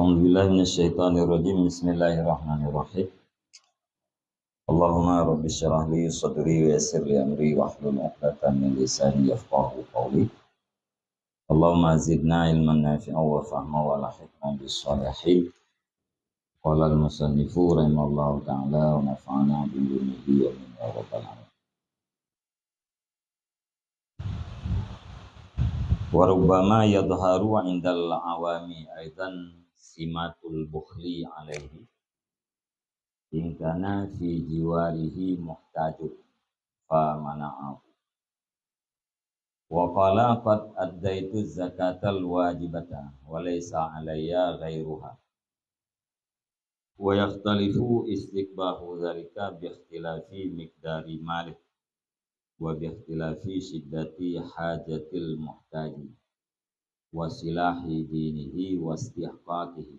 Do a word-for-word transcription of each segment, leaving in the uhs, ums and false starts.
أعوذ بالله من الشيطان الرجيم. بسم الله الرحمن الرحيم. اللهم رب اشرح لي صدري ويسر لي أمري واحلل عقدة من لساني يفقهوا قولي. اللهم زدنا علما نافعا وفهما وألحقنا بالصالحين. قال المصنف رحمه الله تعالى ونفعنا بعلومه آمين يا رب العالمين. وربما يظهر عند العوام أيضا سمة البخل عليه إن كان في جواره محتاج فمنعه. وقال قد أديت الزكاة الواجبة وليس علي غيرها. ويختلف استقباح ذلك باختلاف مقدار ماله وباختلاف شدة حاجة المحتاج وصلاح دينه واستحقاقه.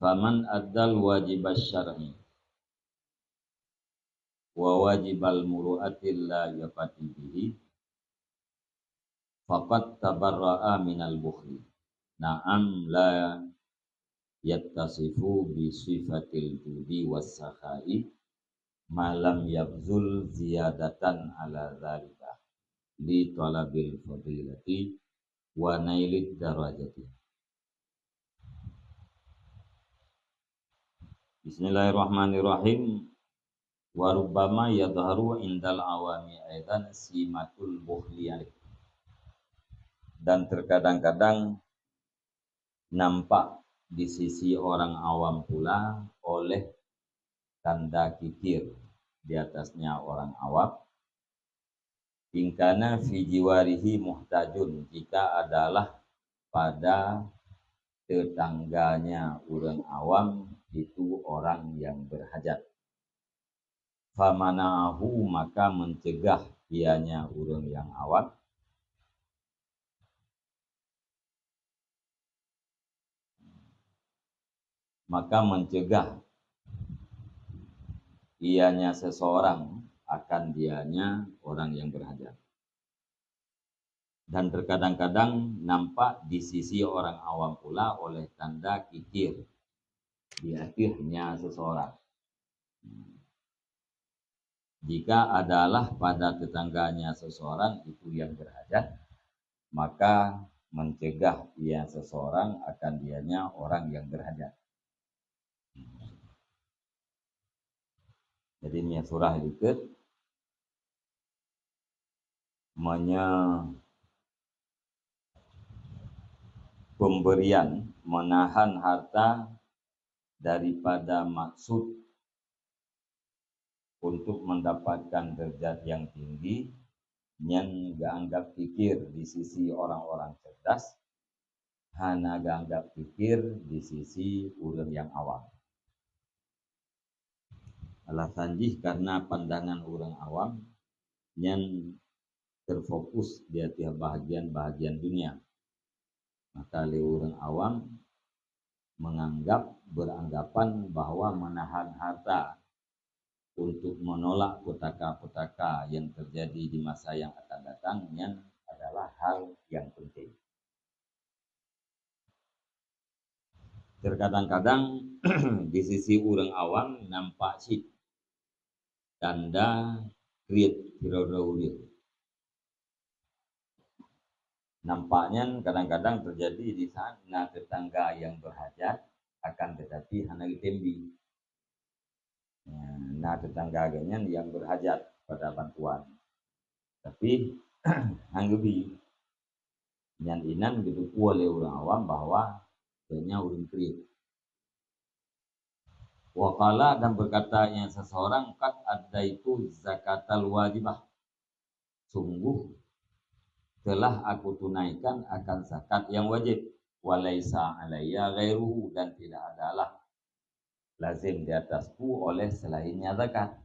فمن أدى الواجب الشرعي وواجب المروءة اللائقة به فقد تبرأ من البخل. نعم، لا يتصف بصفة الجود والسخاء ما لم يبذل زيادة على ذلك لطلب الفضيلة ونيل الدرجة. Bismillahirrahmanirrahim. Wa rubbama yadhharu indal awami aidan simatul bukhli alaih. Dan terkadang-kadang nampak di sisi orang awam pula oleh tanda kikir di atasnya orang awam. In kana fi jiwarihi muhtajun, jika adalah pada tetangganya ureuëng awam itu orang yang berhajat. Famana'ahu, maka mencegah ianya ureuëng yang awam. Maka mencegah ianya seseorang akan dianya orang yang berhajat. Dan terkadang-kadang nampak di sisi orang awam pula oleh tanda kikir di ateuehnya seseorang. Jika adalah pada tetangganya seseorang itu yang berhajat, maka mencegah ia seseorang akan dianya orang yang berhajat. Jadi, meunyoe surah likot, meunyoe pemberian menahan harta daripada maksud untuk mendapatkan derajat yang tinggi, nyan geuanggap kikir di sisi orang-orang cerdas, hana geuanggap kikir di sisi ureuëng yang awam. Alasan jih karena pandangan ureuëng awam nyan terfokus di ateueh bahagian-bahagian dunia. Maka lé ureuëng awam menganggap, beranggapan bahwa menahan harta untuk menolak petaka-petaka yang terjadi di masa yang akan datang nyan adalah hal yang penting. Terkadang-kadang di sisi ureuëng awam nampak cit tanda kriet sidroe-droe ureuëng. Nampak nyan kadang-kadang terjadi di saat na tetangga yang berhajat, akan tetapi hana geutem bi. Ya, na tetangga geuh nyan yang berhajat pada bantuan, tapi han geubi. Nyan inan geuteupeue lé ureuëng awam bahwa geuh nyan ureuëng kriet. Wa qala, dan berkata yang seseorang, qad addaitu zakatal wajibah. Sungguh telah aku tunaikan akan zakat yang wajib. Wa laisa alayya ghairuhu, dan tidak adalah lazim di atasku oleh selainnya zakat.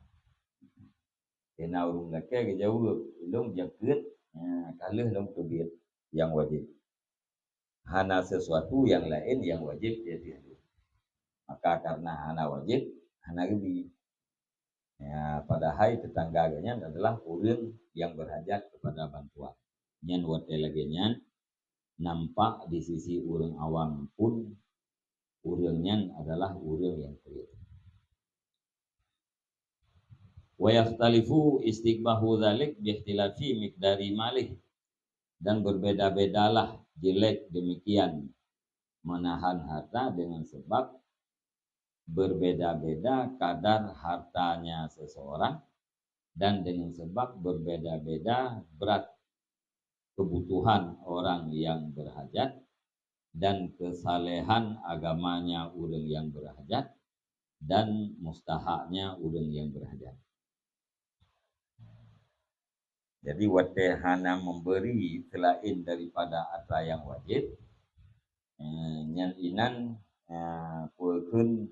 Kena ureuëng lakée geujaweueb, "Lôn jakeuet, ha, ka lheueh lôn teubiet nyang wajéb. Hana sesuatu nyang laén nyang wajéb di ateueh lôn. Maka karena hana wajéb, hana geubi." Ya, padahai tetangga geuh nyan adalah ureuëng nyang berhajat kepada bantuan. Nyan watée lagée nyan, nampak di sisi ureuëng awam pun, ureuëng nyan adalah ureuëng nyang kriet. Wa yakhtalifu istiqbahu dzalik bi ikhtilafi miqdari malih, dan berbeda-bedalah jelek demikian menahan harta dengan sebab berbeda-beda kadar hartanya seseorang dan dengan sebab berbeda-beda berat kebutuhan orang yang berhajat dan kesalehan agamanya ureuëng yang berhajat dan mustahaknya ureuëng yang berhajat. Jadi watée hana memberi selain daripada atra nyang wajib, eh, nyan inan, eh, peukheun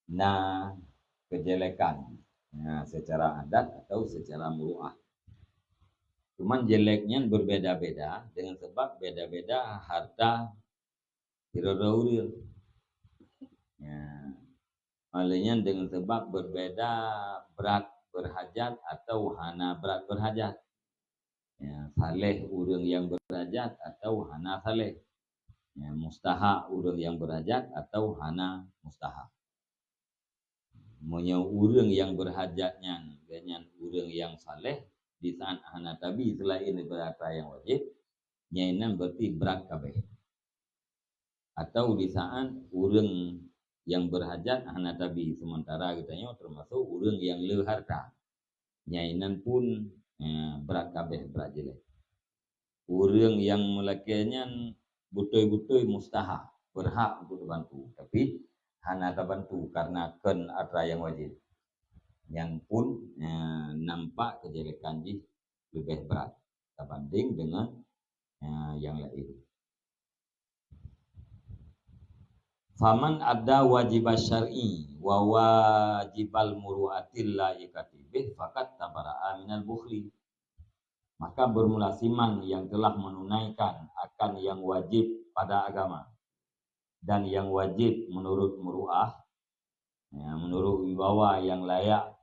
na kejelekan, ya, secara adat atau secara muruah. Cuman jelek nyan berbeda-beda dengan sebab beda-beda harta sidroe ureuëng. Ya. Oleh nyan dengan sebab berbeda berat berhajat atau hana berat berhajat. Ya, saleh ureuëng nyang berhajat atau hana saleh. Ya, mustahak ureuëng nyang berhajat atau hana mustahak. Meunyoe ureuëng nyang berhajat nyan, gobnyan ureuëng nyang saleh, di saat hana tabi selain daripada atra nyang wajib, nyan inan berarti brat kabeh. Atau di saat ureuëng nyang berhajat hana tabi, sementara geutanyoe termasuk ureuëng nyang le harta. Nyan inan pun, eh, brat kabeh, brat jelek. Ureuëng nyang meulakée nyan beutôi-beutôi mustahak, berhak untuk dibantu, tapi hana tabantu karena kon atra nyang wajib. Nyan pun, eh, nampak kejelekan jih leubeh brat tabanding dengan, eh, nyang laén. Faman adda wajibas syar'i wa wajibal muru'atil la'iqati bih faqad tabara'a minal bukhli. Maka bermula siman yang telah menunaikan akan yang wajib pada agama dan yang wajib menurut muru'ah, ya, menurut wibawa yang layak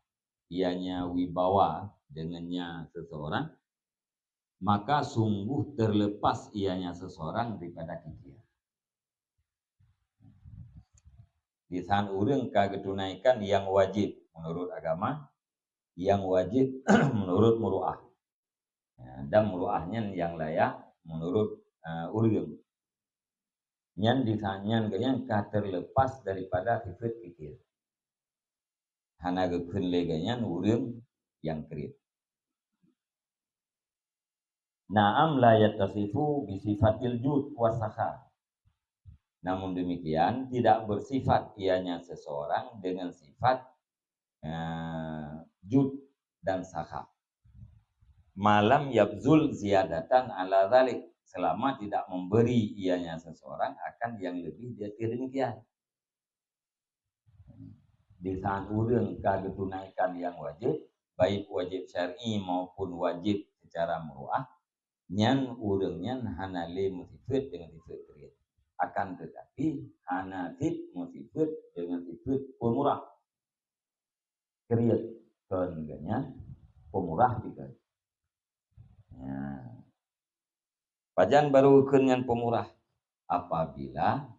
ianya wibawa dengannya seseorang, maka sungguh terlepas ianya seseorang daripada kikir. Di saat ureuëng ka geutunaikan yang wajib menurut agama, yang wajib menurut muru'ah. Ya, dan muru'ah nyan yang layak menurut, eh, ureuëng. Nyan di saat nyan gobnyan ka terlepas daripada sifat kikir. Hana geukheun lé gobnyan ureuëng nyang kriet. Na'am la yattasifu bi sifatil jud wa sakha. Namun demikian, tidak bersifat ianya seseorang dengan sifat, eh, jud dan sakha. Malam yabzul ziyadatan ala zalik, selama tidak memberi ianya seseorang akan yang lebih di atas demikian. Di saat ureuëng ka geutunaikan yang wajib, baik wajib syar'i maupun wajib secara muru'ah, nyan ureuëng nyan hana lé meusifeuet dengan sifeuet kriet. Akan tetapi, hana cit meusifeuet dengan sifeuet peumurah. Kriet kon gobnyan, peumurah pih kon. Ya. Pajan barô geukheun nyan peumurah? Apabila,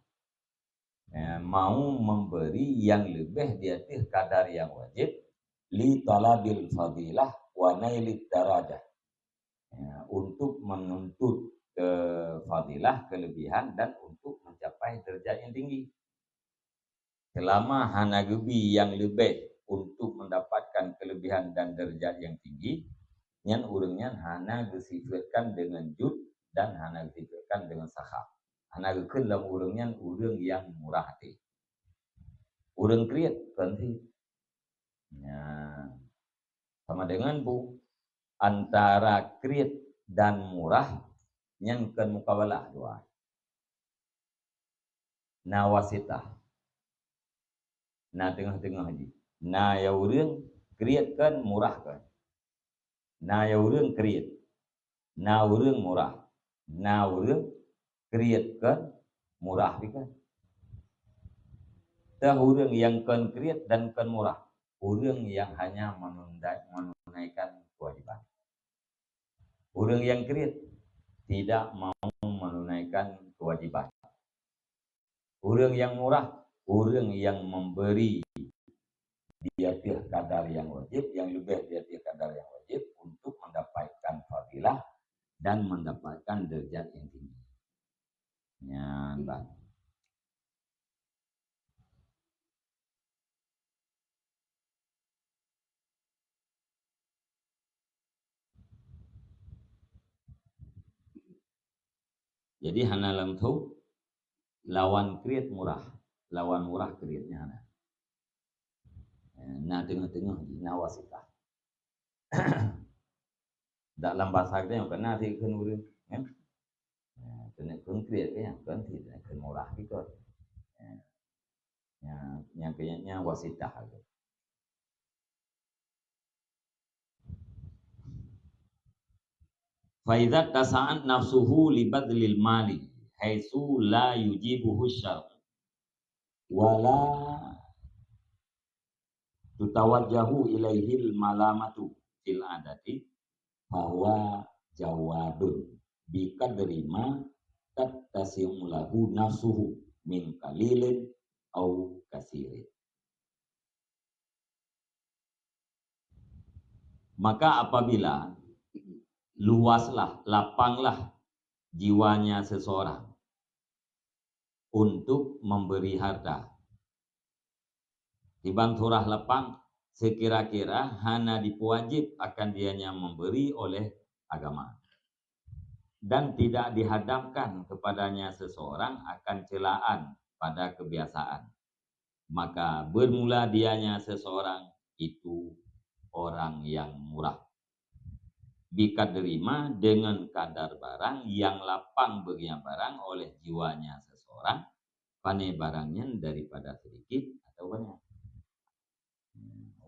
eh, mau memberi yang lebih di atas kadar yang wajib, li talabil fadilah wa nailid darajah. Ya, untuk menuntut, eh, fadilah, kelebihan, dan untuk mencapai derajat yang tinggi. Selama hana geubi nyang leubeh untuk mendapatkan kelebihan dan derajat yang tinggi, nyan ureuëng nyan hana geusifeuetkan deungon jud dan hana geusifeuetkan deungon sakha. Hana geukheun lom ureuëng nyan ureuëng nyang murah até. Ureuëng kriet kon cit. Nyan sama deungon bu antara kriet dan murah nyan kon mukabalah dua. Na wasitah. Na teungoh-teungoh jih. Na ya ureuëng kriet kon murah kon. Na ya ureuëng kriet. Na ureuëng murah. Na ureuëng kriet kon murah pih kon. Teuh ureuëng nyang kon kriet dan kon murah. Ureuëng nyang hanya menunda-, menunaikan kewajiban. Ureuëng nyang kriet, tidak mau menunaikan kewajiban. Ureuëng nyang murah, ureuëng nyang memberi di ateueh kadar nyang wajib, nyang leubeh di ateueh kadar nyang wajib untuk mendapatkan fadilah dan mendapatkan derajat yang tinggi. Nyan bah. Jadi hana langsung lawan kriet murah, lawan murah kriet nyan hana. Eh, na teungoh-teungoh jih, na wasitah. Dak lam basa kita nyang keunan si kheun ureuëng, kan? Eh, keunan kheun kriet kan, kan si kheun murah gitu. Eh, nyang, nyang keunan wasitah gitu. Fa idza tasa'at nafsuhu li badlil mali haitsu la yujibuhu syar'u wa la tutawajjahu ilaihil malamatu fil adati, fa huwa jawadun bi qadri ma tattasi'u lahu nafsuhu min qalilin au kasirin. Maka apabila luaslah, lapanglah jiwanya seseorang untuk memberi harta, kiban surah lapang, sekira-kira hana dipeuwajib akan dianya memberi oleh agama, dan tidak dihadapkan kepadanya seseorang akan celaan pada kebiasaan, maka bermula dianya seseorang itu orang yang murah. Bi qadri ma, dengan kadar barang yang lapang beugian barang oleh jiwanya seseorang, pane barang nyan daripada sedikit atau banyak.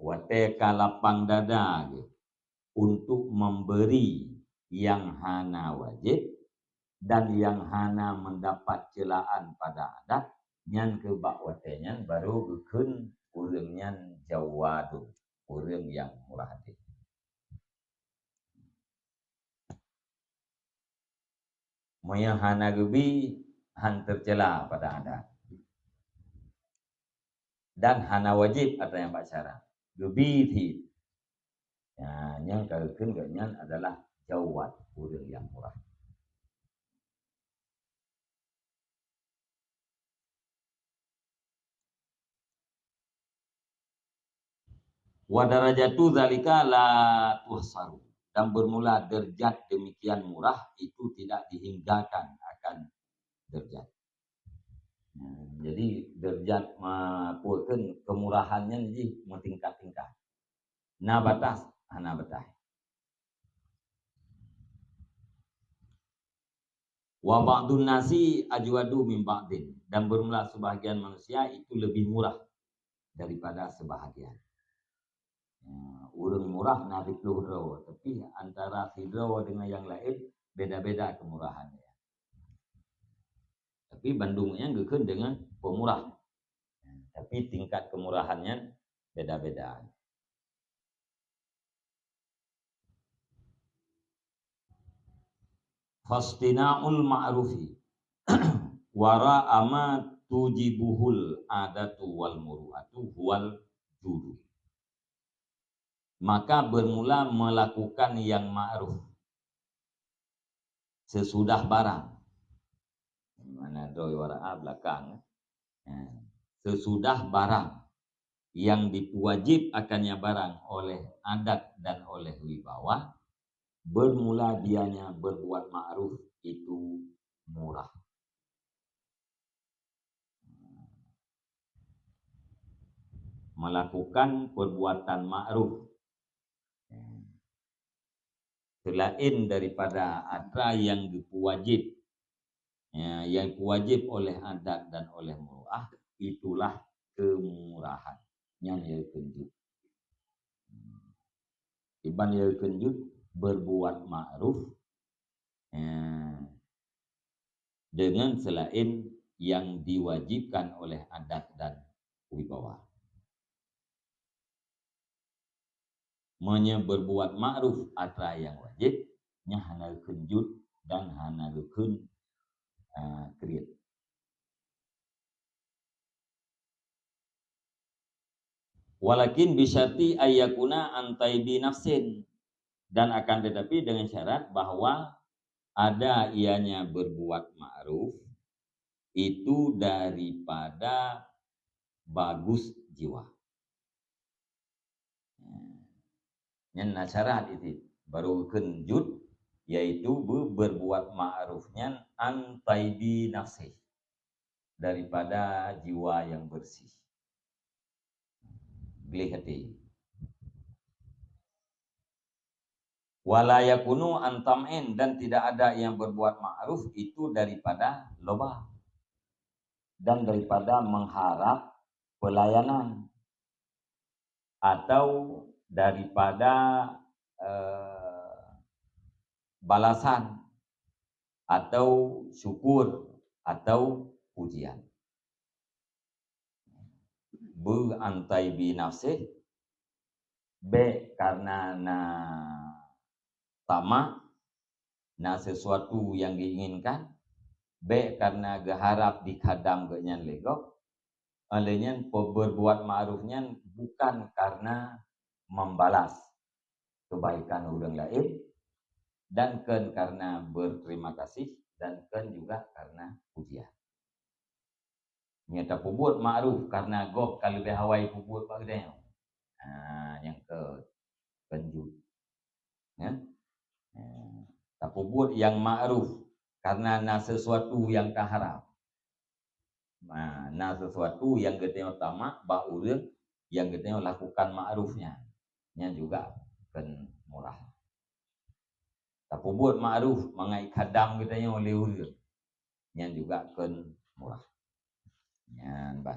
Watée ka lapang dada geuh untuk memberi nyang hana wajéb dan nyang hana mendapat celaan pada adat, nyan keuh bak watée nyan barô geukheun ureuëng nyan jawadun, ureuëng nyang murah até. Meunyoe hana geubi, han teucela pada adat. Dan hana wajéb ata nyang bak syarat. Geubi cit. Nyan, nyang ka geukheun geuh nyan adalah jawad, ureuëng nyang murah. Wa darajatu dzalika la tuhsaru. Dan bermula derajat demikian murah itu tidak dihinggakan akan derajat. Hmm, jadi derajat ma-, apa kheun, kemurahan nyan jih meutingkat-tingkat. Na batas, hana batas. Wa ba'dun nasi ajwadu min ba'din, dan bermula sebahagian manusia itu lebih murah daripada sebahagian. Ya, ureuëng murah na siplôh droe, tapi antara sidroe dengan nyang laén beda-beda kemurahan. Tapi bandum nyan geukheun dengan pemurah. Tapi tingkat kemurahan nyan beda-beda. Fastina'ul ma'rufi wara'a ma tujibuhul adatu wal muru'atu huwal judu. Maka bermula melakukan yang ma'ruf sesudah barang. Mana droe wara'a belakang, eh. Sesudah barang yang dipuwajib akannya barang oleh adat dan oleh wibawa, bermula dianya berbuat ma'ruf itu murah. Melakukan perbuatan ma'ruf. Selain daripada atra yang dipuwajib, ya, yang dipuwajib oleh adat dan oleh muru'ah, itulah kemurahan. Nyan ya keunjut. Iban ya keunjut berbuat ma'ruf, ya, dengan selain yang diwajibkan oleh adat dan wibawa. Meunyoe berbuat ma'ruf atra nyang wajéb, nyan hana keunjut dan hana geukheun, ah, kriet. Walakin bisyarti ayyakuna an taibi nafsin, dan akan tetapi dengan syarat bahwa ada ianya berbuat ma'ruf itu daripada bagus jiwa. Nyan na syarat itu baru kheun jud, yaitu be-, berbuat ma'ruf nyan an taibi nafsih, daripada jiwa yang bersih. Gleh hati. Wala yakunu an tam'in, dan tidak ada yang berbuat ma'ruf itu daripada loba dan daripada mengharap pelayanan atau daripada, eh, balasan atau syukur atau pujian. Beu an taibi nafsih, bèk karena na tamak, na sesuatu yang diinginkan, bèk karena geuharap dikhadam geuh nyan lé gob. Oleh nyan, pe-, berbuat ma'ruf nyan bukan karena membalas kebaikan ureuëng laén, dan kheun karena berterima kasih, dan kheun juga karena pujian. Nyan tapeubuet ma'ruf karena gob ka leubeh awai peubuet bak geutanyoe. Ha, nyang keu-, keunjut. Ya. Ha, tapeubuet nyang ma'ruf karena na sesuatu nyang taharap. Nah, na sesuatu nyang geutanyoe tamak bak ureuëng nyang geutanyoe lakukan ma'ruf nyan. Nyan juga kheun murah. Tapeubuet ma'ruf mangat khadam geutanyoe lé ureuëng. Nyan juga kheun murah. Nyan ban.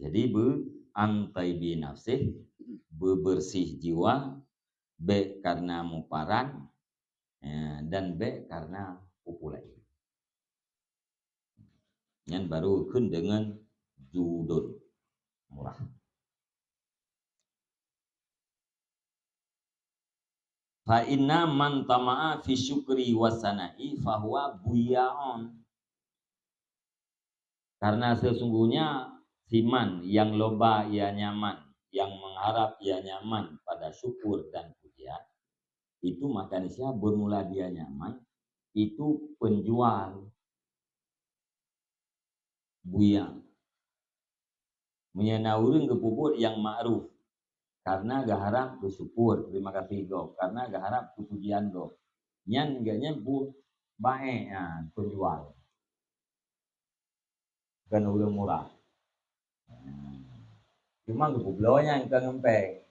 Jadi, beu an taibi nafsih, beubeureuséh jiwa, bèk karena muparan, eh, dan bèk karena peue-peue laén. Nyan baru kheun deungon judon murah. Fa inna man tama'a fi syukri wa sana'i fahuwa buyya'un. Karena sesungguhnya si man yang loba ia nyaman, yang mengharap ia nyaman pada syukur dan pujian, itu maka niscaya bermula dia nyaman, itu penjual buyang. Meunyoe na ureuëng geupeubuet nyang ma'ruf, karena geuharab geusyukur, terima kasih gob, karena geuharab keupujian gob, nyan geuhnyan buet baék, ha, penjual. Kon ureuëng murah. Cuma geupubloe nyan kon ngon péng.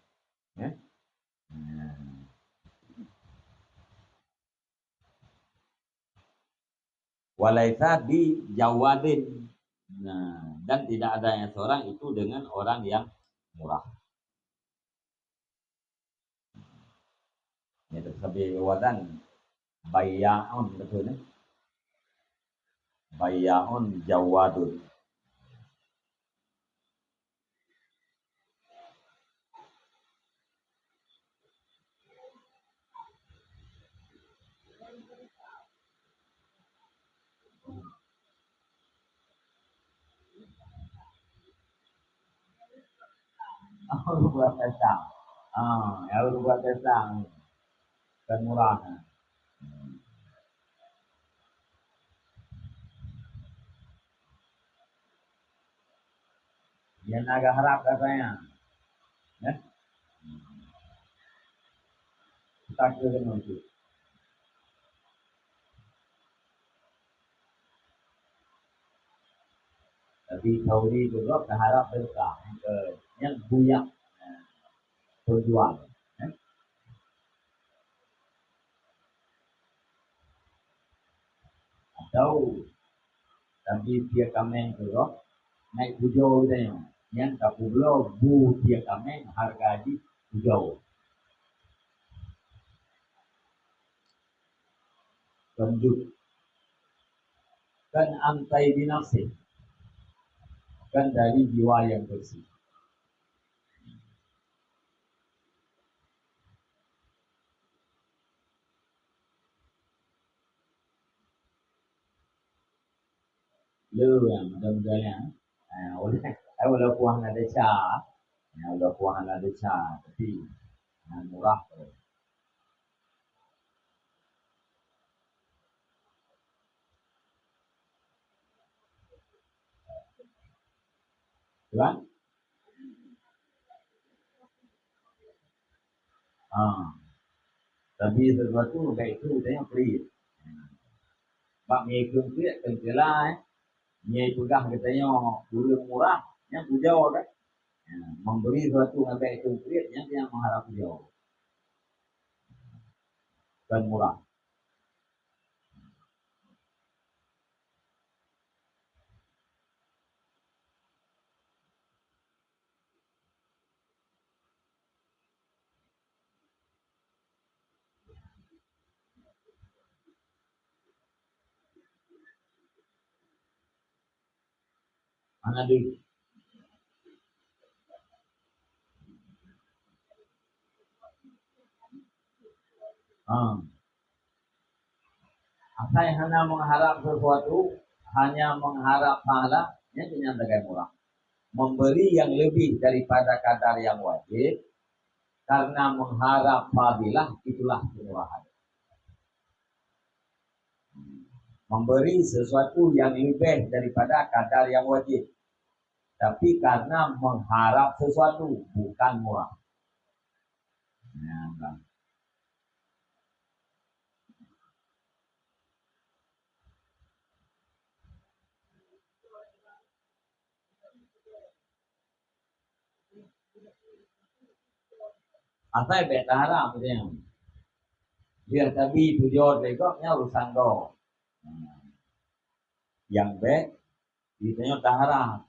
Ya? Walaisa bi jawadin. Nah, dan tidak ada yang seorang itu dengan orang yang murah. Nyan teusabe wadan bayya'un, beutôi, eh? Bayya'un jawadun. Oh, buat tentang. Ah, ya, buat tentang. Kan murah. Nyan agak harap katanya. Ya. Tak kira dengan tu. Tapi Saudi tu, bro, taharap berkah. Nyan buyak. Penjual. Ya. Atau tapi tiep kaméng tu, bro, naik bujoe geutanyoe. Nyan tapubloe bu tiep kaméng harga jih bujoe. Lanjut. Kan antai binafsih. Kan dari jiwa yang bersih. Le nyang muda-muda nyan. Ha, uleh, uleh puah na desya. Ha, uleh puah na desya, tapi, ha, murah. Tuan? Ha. Tapi sesuatu baik tu tanya pelit. Bak meunyoe keu kriet, keu keu lai, meunyoe peugah geutanyoe ureueng murah, nyan pujoe kan? Ya, memberi sesuatu ngon bèk keu kriet, nyan nyang meuharap pujoe. Kon murah. Hana deuh. Ha. Asai hana mengharap sesuatu, hanya mengharap pahala, nyan tu nyang sagai murah. Memberi yang lebih daripada kadar yang wajib karena mengharap fadilah, itulah kemurahan. Memberi sesuatu yang lebih daripada kadar yang wajib, tapi karena mengharap sesuatu, bukan murah. Nah, bang. Asai bèk taharap, gitu. Biar tabi tujuan lé gob, nyan urusan gob. Nyang bèk, geutanyoe taharap.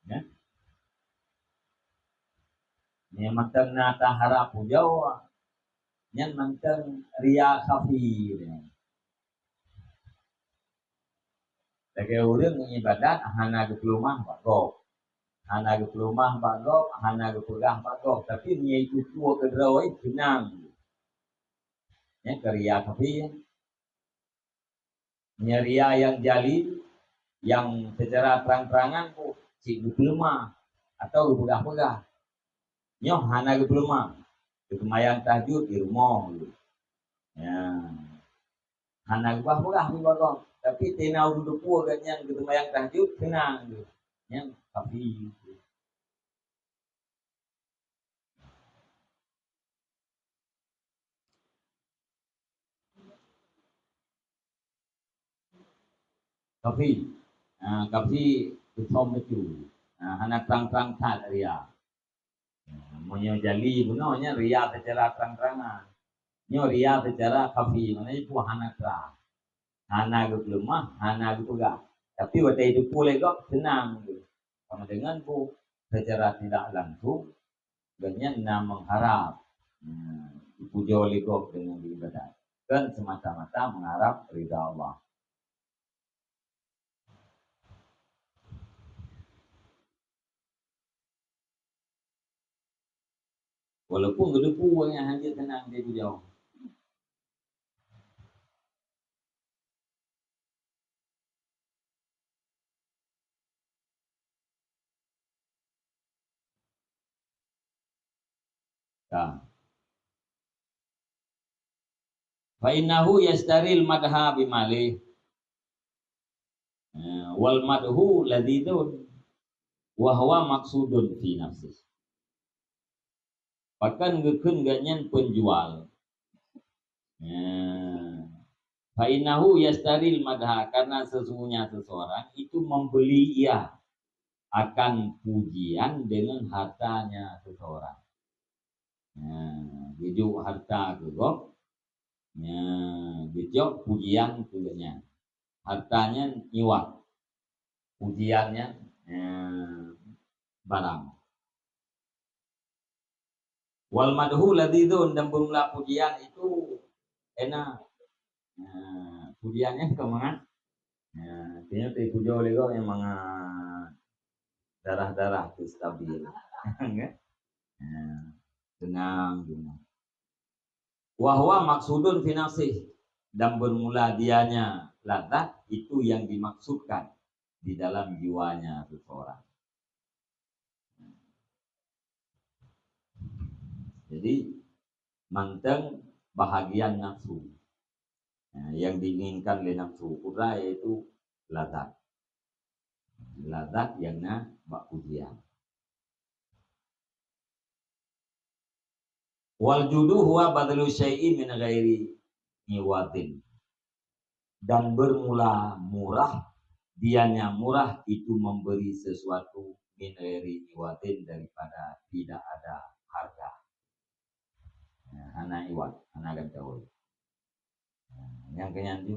Ya. Nyang mantong na taharap pujoe, nyan mantong ria khafi. Lagèe ureueng ibadat hana geupeuleumah bak gob. Hana geupeuleumah bak gob, hana geupeugah bak gob. Tapi meunyoe itu peue keudroe, seunang. Nyan keu ria khafi. Meunyoe ria nyang jali, nyang seucara trang-trangan pun cit geupeuleumah atau geupeugah-peugah. Nyoe hana geupeuleumah. Geuseumayang tahajud di rumoh. Ya. Hana geupeugah-peugah di bak gob. Tapi teungoh ureueng teupeue gobnyan geuseumayang tahajud, seunang geuh. Nyan khafi. Khafi. Ha, khafi, geuthom bacut. Ha, hana trang-trang that ria. Ha, meunyoe jali bunoe nyan ria seucara trang-trangan. Nyoe ria seucara khafi, maknanya peue hana trang. Hana geupeuleumah, hana geupeugah. Tapi watèe teupeue lé gob, seunang geuh. Sama dengan peue, seucara tidak langsung, gobnyan na mengharap, hmm, dipujoe lé gob dengan beribadat. Kon semata-mata mengharap ridha Allah. Walaupun geuteupeue nyang hana seunang dipujoe. Ka. Fa innahu yashtaril madha bimalih. Eh, wal madhu ladzizun wa huwa maqsudun fi nafsih. Pakon geukheun gobnyan penjual. Ya. Fa innahu yashtaril madha, karena sesungguhnya seseorang itu membeli ia akan pujian dengan hartanya seseorang. Ya, geujok harta keu gob. Ya, geujok pujian keu gobnyan. Harta nyan nyewa. Pujian nyan, ya, barang. Wal madhu ladzizun, dan bermula pujian itu enak. Nah, pujian nyan keu mangat. Nah, artinya teupujoe lé gob nyang mangat darah-darah tu stabil. Kan? Nah, tenang, tenang. Wa huwa maqsudun fi nafsih, dan bermula dianya lazat itu yang dimaksudkan di dalam jiwanya seseorang. Jadi, manteng bahagian nafsu. Nah, yang diinginkan oleh nafsu putra yaitu lazat. Lazat yang na bak pujian. Wal judu huwa badlu syai'in min ghairi iwadin. Dan bermula murah, dianya murah itu memberi sesuatu min ghairi iwadin, daripada tidak ada harga. Nah, hana iwad, hana gantoe. Nah, nyang keunyan ju,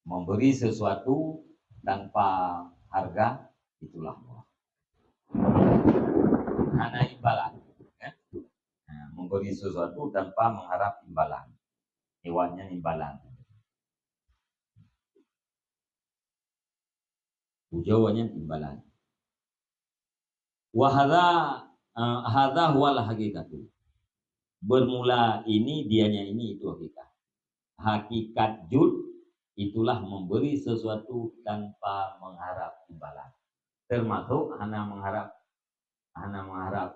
memberi sesuatu tanpa harga, itulah murah. Hana imbalan, ya. Nah, memberi sesuatu tanpa mengharap imbalan. Iwad nyan imbalan. Ujoe nyan imbalan. Wa hadza, eh, hadza huwal haqiqatu. Bermula ini, dianya ini, itu hakikat. Hakikat jud itulah memberi sesuatu tanpa mengharap imbalan. Termasuk hana mengharap, hana mengharap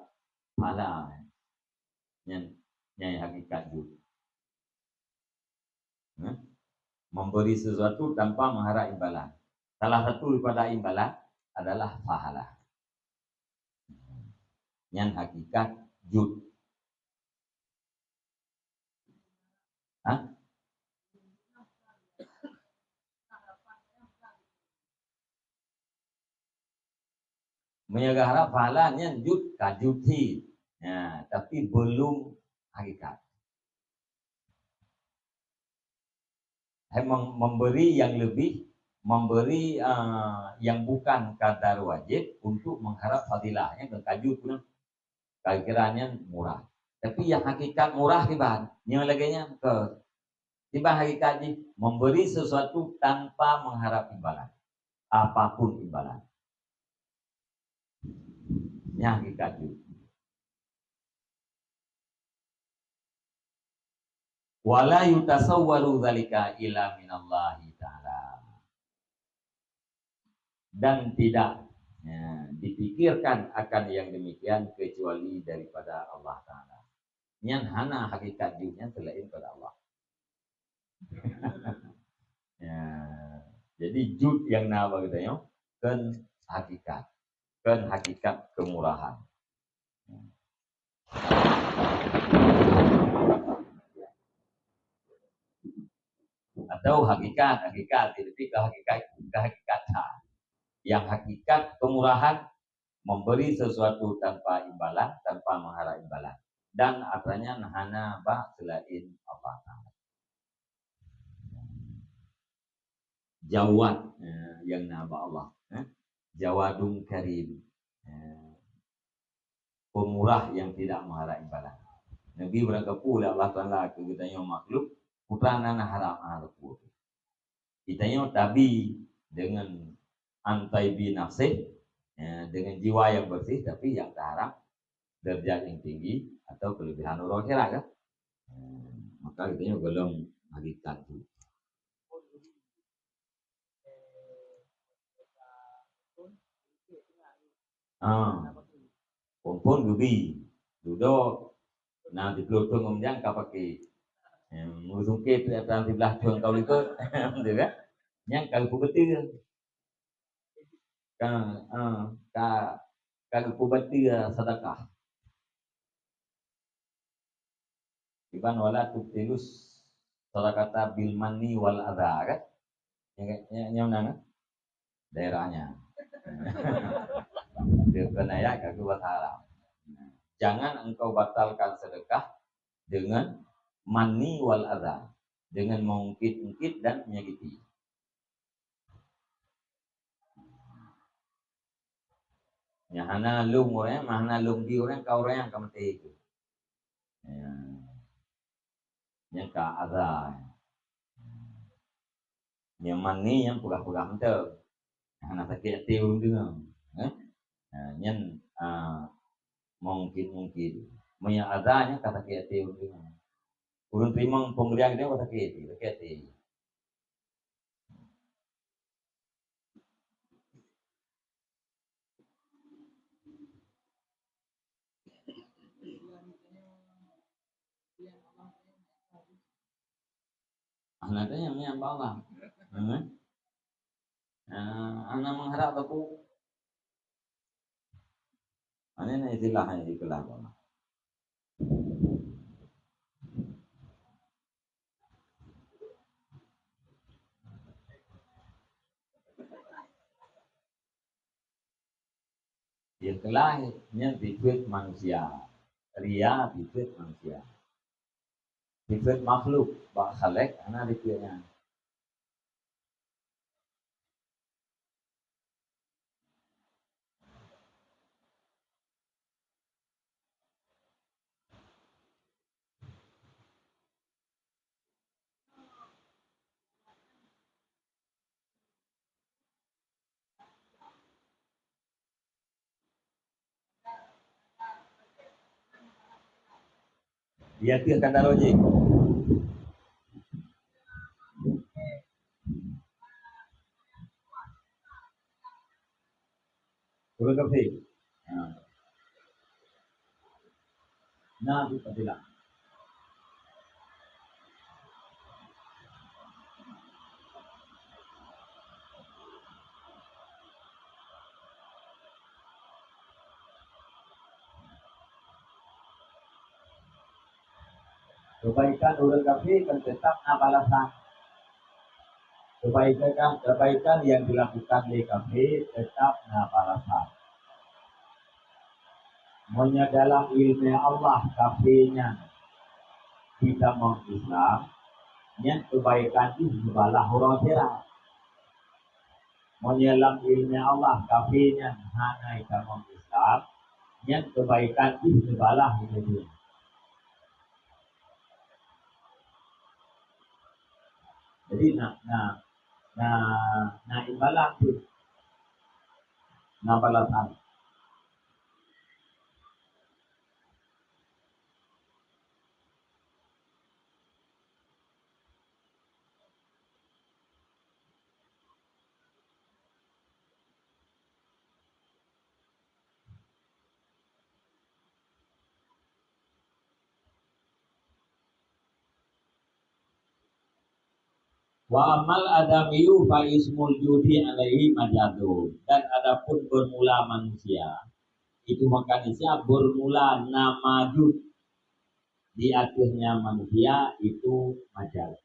pahala. Nyan, nyan hakikat jud. Eh? Memberi sesuatu tanpa mengharap imbalan. Salah satu daripada imbalan adalah pahala. Nyan hakikat jud. Ha? Meunyoe geuharap pahala nyan jud ka jud hi. Ya, tapi belum hakikat. Hai mem-, memberi yang lebih, memberi, eh, yang bukan kadar wajib untuk mengharap fadilah, nyan ka jud pun. Ka kira nyan murah. Tapi yang hakikat murah kiban, nyoe lagèe nyan ke. Kiban hakikat jih, memberi sesuatu tanpa mengharap imbalan. Apapun imbalan. Nyan hakikat jih. Wala yutasawwaru dzalika illa minallahi ta'ala. Dan tidak, ya, dipikirkan akan yang demikian kecuali daripada Allah Ta'ala. Nyan hana hakikat jud nyan selain pada Allah. Ya, jadi jud nyang na bak geutanyoe kon hakikat, kon hakikat kemurahan. Atau hakikat, hakikat, tapi ke hakikat, ke hakikat ha. Yang hakikat kemurahan, memberi sesuatu tanpa imbalan, tanpa mengharap imbalan. Dan atra nyan hana bak selain Allah Ta'ala. Jawad, eh, nyang na bak Allah, eh. Jawadun Karim. Eh, pemurah yang tidak mengharap imbalan. Nabi barangkapeue lé Allah Ta'ala keu geutanyoe makhluk, putra na harap, harap. Geutanyoe tabi dengan an thaibi nafsih, ya, dengan jiwa yang bersih, tapi yang taharap derajat yang tinggi atau kelebihan uroe akhirat, kan? Hmm, maka geutanyoe gohlom hakikat tu. Ah. Phôn-phôn geubi. Dudoe na siplôh thôn ngon nyang ka paké. Em, meusungké tu atra siblaih thôn ka likot. Beutôi kan? Nyang ka geupeubeutôi. Ka, ah, ka, ka geupeubeutôi sedekah. Iban wala tubtilus sadaqata bil manni wal adha, kan? Nyang, nyang, nyang mana, kan? Daerahnya. Dia pernah ya, kagak buat haram. Jangan engkau batalkan sedekah dengan manni wal adha, dengan mengungkit-ungkit dan menyakiti. Nyang hana lôn ureueng, nyang hana lôn bi ureueng, ka ureueng nyang ka maté tu. Ya. Nyang ka adha. Nyang manni nyang peugah-peugah mantong. Nyang hana sakét até ureueng deungoe. Eh? Ha, nyan, ah, mungkin-mungkin. Meunyoe adha nyan ka sakét até ureueng deungoe. Ureueng teurimong pemberian geutanyoe ka sakét até, sakét até. Hana tanyong nyan bak Allah. Ha? Ah, hana mengharap baku. Hana na istilah yang ikhlas bak Allah. Ikhlas nyan sifat manusia. Ria sifat manusia. Sifat makhluk, bak khalek hana sifat nyan. Dia keu kandaro jih. Ureueng kafé. Ha. Na, tu tak silap. Kebaikan ureueng kafé kan tetap na balasan. Kebaikan, kebaikan yang dilakukan lé kafé tetap na balasan. Meunyoe dalam ileumèe Allah kafé nyan jitamong Islam, nyan kebaikan jih neubalah uroe akhirat. Meunyoe lam ileumèe Allah kafé nyan hana jitamong Islam, nyan kebaikan jih neubalah di dunia. Jadi na, na, na, na imbalan tu. Na balasan. Wa ammal adamiyyu fa ismul judi alaihi majazun. Dan adapun bermula manusia, itu maka niscaya bermula nama jud di atasnya manusia itu majaz.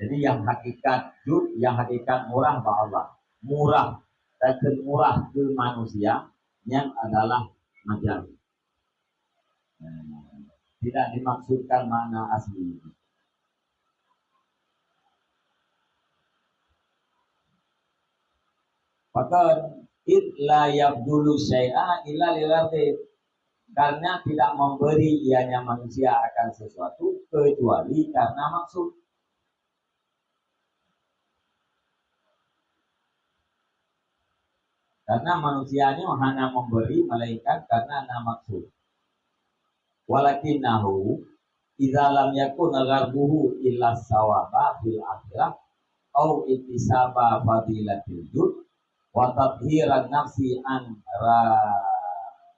Jadi yang hakikat jud, yang hakikat murah bak Allah. Murah, takheun murah keu manusia, nyan adalah majaz. Tidak dimaksudkan makna asli. Pakon, id la yabdulu syai'a illa lil ghardi. Karena tidak memberi ianya manusia akan sesuatu kecuali karena maksud. Karena manusia nyoe hana memberi melainkan karena na maksud. Walakinnahu idza lam yakun gharduhu illa sawaba fil akhirah au iktisaba fadilatil jud wa tathiran nafsi an ra-,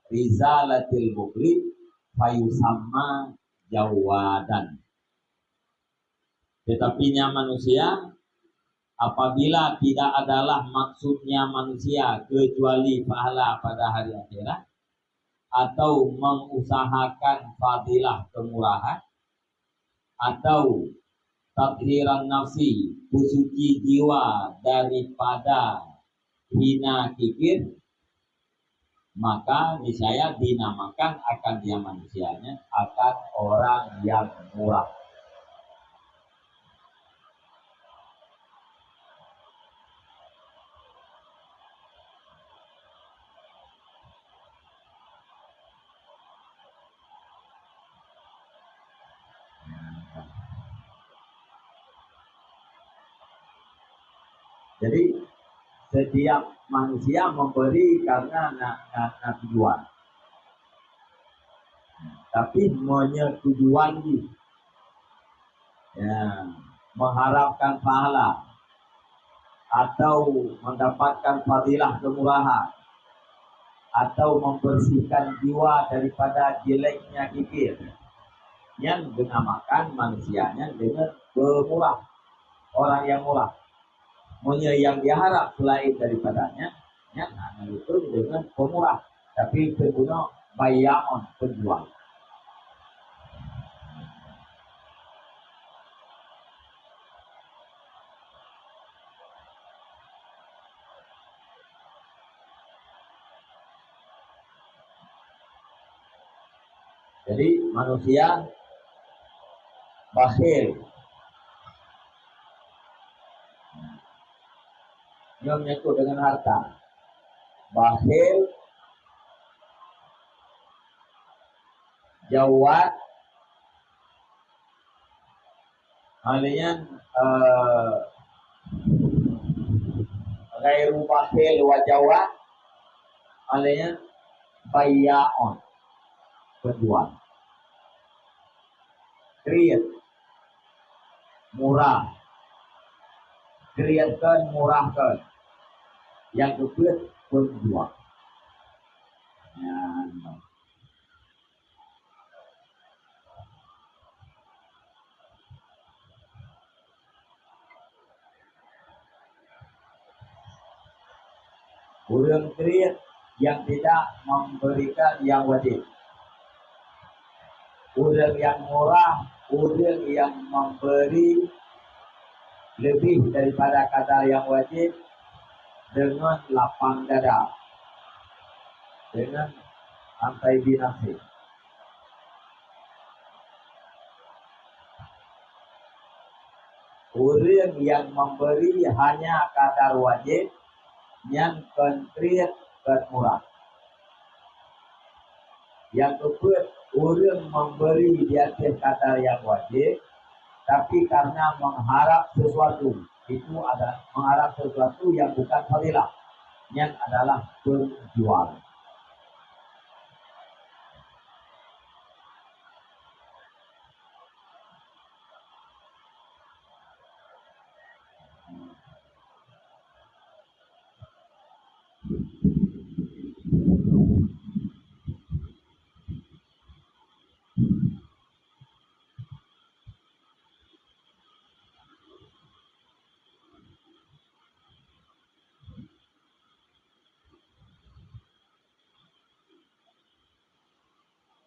rizalatil bukhli fayusamma jawadan. Tetapi nya manusia, apabila tidak adalah maksudnya manusia kecuali pahala pada hari akhirat, atau mengusahakan fadilah kemurahan, atau tathiran nafsi, bersuci jiwa daripada hina kikir, maka niscaya dinamakan akan dia manusianya akan orang yang murah. Jadi, setiap manusia memberi karena na, na, na tujuan. Tapi meunyoe tujuan jih, ya, mengharapkan pahala atau mendapatkan fadilah kemurahan, atau membersihkan jiwa daripada jeleknya kikir. Nyan dinamakan manusia nyan dengan pemurah, orang yang murah. Meunyoe nyang diharap selain daripadanya, nyan hana geukheun deungon pemurah, tapi teukeunong bayya'un, penjual. Jadi, manusia bakhil. Nyoe menyangkut dengan harta. Bakhil, jawad, hal nyan, eh, ghairu bakhil wa jawad, hal nyan bayya'un, penjual. Kriet, murah. Kriet kon, murah kon. Nyang keupeuet, penjual. Nyan. Ureuëng kriet yang tidak memberikan yang wajib. Ureuëng yang murah, ureuëng yang memberi lebih daripada kadar yang wajib dengan lapang dada, dengan santai binafsi. Ureuëng nyang memberi hanya kadar wajéb, nyan kon kriet, kon murah. Nyang keupeuet, ureuëng memberi di ateueh kadar nyang wajéb, tapi karena mengharap sesuatu, itu adalah mengharap sesuatu yang bukan fadilah, nyan adalah penjual.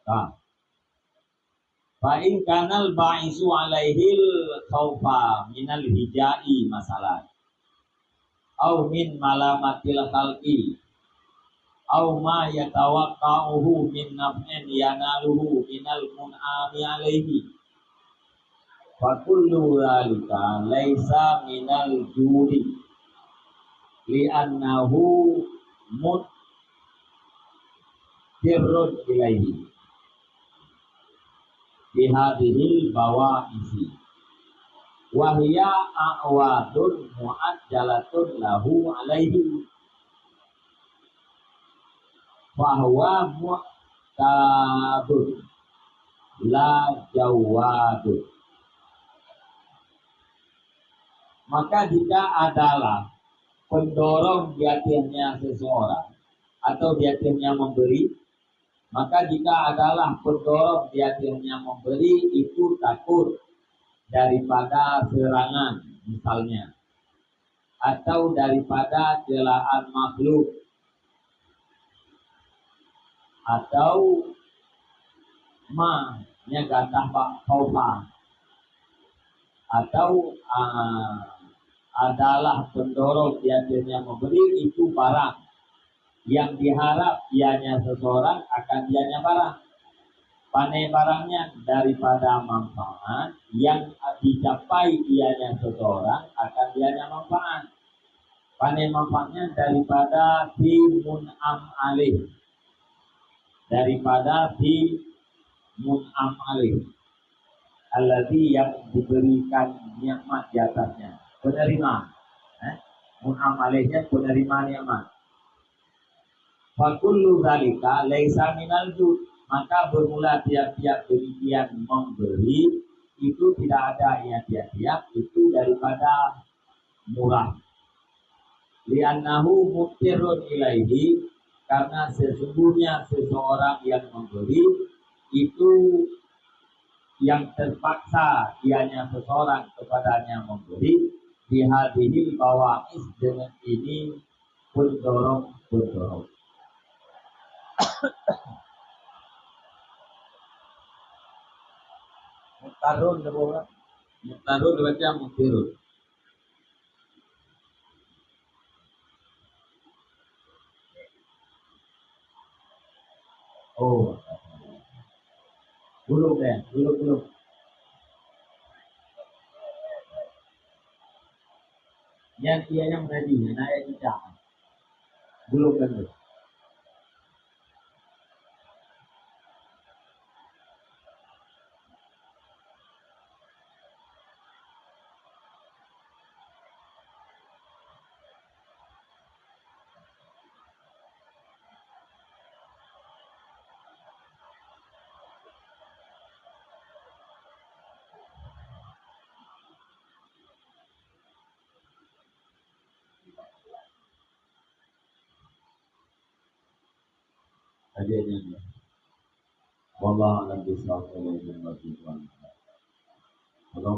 Nah, fa in kanal ba'isu alaihil khaufa minal hija'i masalan, au min malamatil khalqi, au ma yatawaqqa'uhu min naf'in yanaluhu minal mun'ami alaihi, fa kullu dzalika laisa minal judi, li'annahu mudtirrun ilaihi bihadzihil bawa'isi, wa hiya a'wadun mu'ajjalatun lahu alaihi, fahuwa mu'tabun la jawadun. Maka jika adalah pendorong di ateuehnya seseorang atau di ateuehnya memberi, maka jika adalah pendorong di ateuehnya memberi itu takut daripada serangan, misalnya, atau daripada celaan makhluk, atau ma nyang gata bak khaufa, atau, ah, adalah pendorong di ateuehnya memberi itu barang yang diharap ianya seseorang akan dianya barang. Pane barang nyan? Daripada manfaat yang dicapai ianya seseorang akan dianya manfaat. Pane manfaat nyan? Daripada si mun'am alaih. Daripada si mun'am alaih. Alladzi, yang diberikan nikmat di atasnya. Penerima. Eh? Mun'am alaih nyan penerima nikmat. Fa kullu dzalika laisa minal jud. Maka bermula tiap-tiap demikian memberi, itu tidak ada yang tiap-tiap, itu daripada murah. Li'annahu mudtirrun ilaihi, Karena sesungguhnya seseorang yang memberi itu yang terpaksa dianya seseorang kepadanya memberi, bihadhihil bawa'is, dengan ini pendorong-pendorong. Muqtarun, muqtarun macam muqtirun. Oh. Gulung deh, gulung, gulung. Nyan ianya mengaji, nyan ayat cicak. Gulung deh. Saja nyan. Wallahu a'lam bishawab.